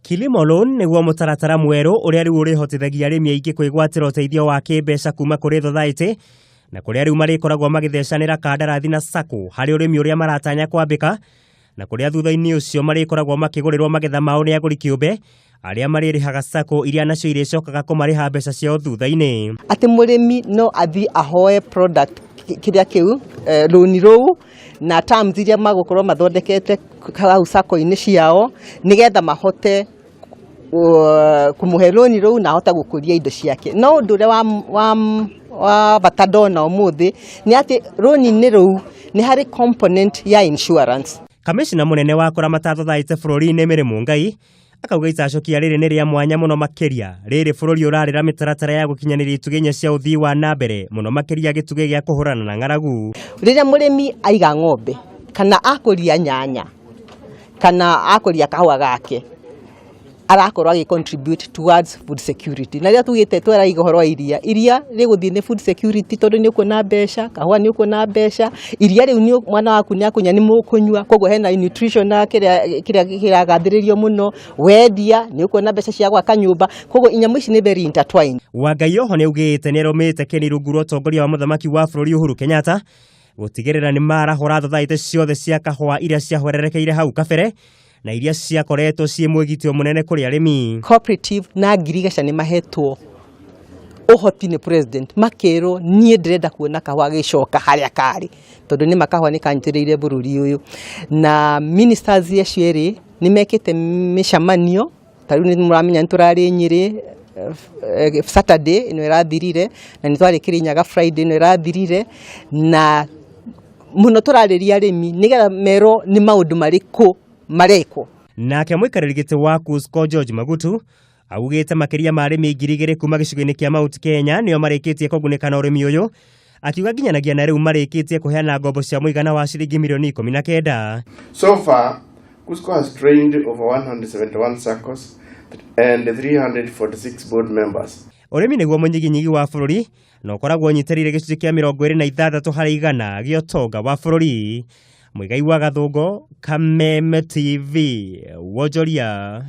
Kilimo Loan nĩguo mũtaratara mwerũ ũrĩa rĩu ũrĩhotithagia arĩmi aingĩ kwĩgwatĩra ũteithio wa kĩmbeca kuma kũrĩ thothaitĩ na kũrĩa rĩu marĩkoragwo magĩthecanĩra kandarathi na sacco harĩ ũrĩmi ũrĩa maratanya kwambĩka na kũrĩa thutha-inĩ ũcio marĩkoragwo makĩgũrĩrwo magetha mao nĩ agũri kĩũmbe arĩa marĩrĩhaga sacco iria nacio irĩcokaga kũmarĩha mbeca ciao thutha-inĩ. Atĩ mũrĩmi no athiĩ ahoe product kĩrĩa kĩu rũni rũu na terms iria magũkorwo mathondekete hau sacco-inĩ ciao nĩgetha mahote kũmũhe rũni rũu na ahote gũkũria indo ciake. No ũndũ ũrĩa wa bata ndona ũmũthĩ nĩ atĩ rũni-inĩ rũu nĩ harĩ component ya insurance. Kamĩcina mũnene wa kũramata thothaitĩ bũrũri-inĩ Mary Mũngai akauga icacũkia rĩrĩ nĩ rĩa mwanya mũno makĩria rĩrĩ bũrũri ũrarĩra mĩtaratara ya gũkinyanĩria itugĩ inya cia ũthii wa na mbere mũno makĩria gĩtugĩ gĩa kũhũrana na ng'aragu. Rĩrĩa mũrĩmi aiga ng'ombe kana akũria nyanya kana akũria kahũa gake, arakorwo agĩ contribute towards food security. Na rĩrĩa tugĩte tũraiga ũhoro wa iria, iria rĩgũthiĩ nĩ food security tondũ nĩ ũkuona mbeca, kahũa nĩ ũkuona mbeca, iria rĩu nĩ mwana waku nĩ akũnyua nĩ mũkũnyua, koguo hena nutrition na kĩrĩa kĩrĩa kĩragathĩrĩrio mũno, wendia nĩ ũkuona mbeca cia gwaka nyũmba, koguo inyamũ ici nĩ very intertwined. Wangai oho nĩ augĩte nĩ arũmĩte kĩni rungu rwa ũtongoria wa mũthamaki wa bũrũri Uhuru Kenyatta gũtigĩrĩra nĩ marahũra thothaitĩ ciothe cia kahũa iria ciahwererekeire hau kabere na iria ciakoretwo ciĩ mwĩgitio mũnene kũrĩ arĩmi. Cooperative na ngirigaca nĩ mahetwo ũhoti nĩ president, makerwo niĩ ndĩrenda kuona kahũa gĩcoka harĩa karĩ, tondũ nĩma kahũa nĩ kanyitĩrĩire bũrũri ũyũ. Na ministers acio erĩ nĩ mekĩte mĩcemanio, ta rĩu nĩ mũramenya nĩ tũrarĩ Nyĩrĩ Saturday ĩno ĩrathirire, na nĩ twarĩ Kĩrĩnyaga Friday ĩno ĩrathirire, na mũno tũrarĩria arĩmi nĩgetha merwo nĩ maũndũ marĩkũ marekwo. Nake mũikarĩri gĩtĩ wa KUSCCO George Magutu augĩte makĩria ma arĩmi 2000 kuma gĩcigo-inĩ kĩa Mount Kenya nĩo marĩkĩtie kũgunĩka na ũrĩmi ũyũ, akiuga nginyanagia na rĩu marĩkĩtie kũheana ngombo cia mũigana wa ciringi mirioni 19. So far, KUSCCO has trained over 171 SACCOs and 346 board members. Ũrĩmi nĩguo mũnyiginyigi wa bũrũri na ũkoragwo ũnyitĩrĩire gĩcunjĩ kĩa 26% gĩa ũtonga wa bũrũri. Mũigai wa Gathũngũ, Kameme TV, Wonjoria.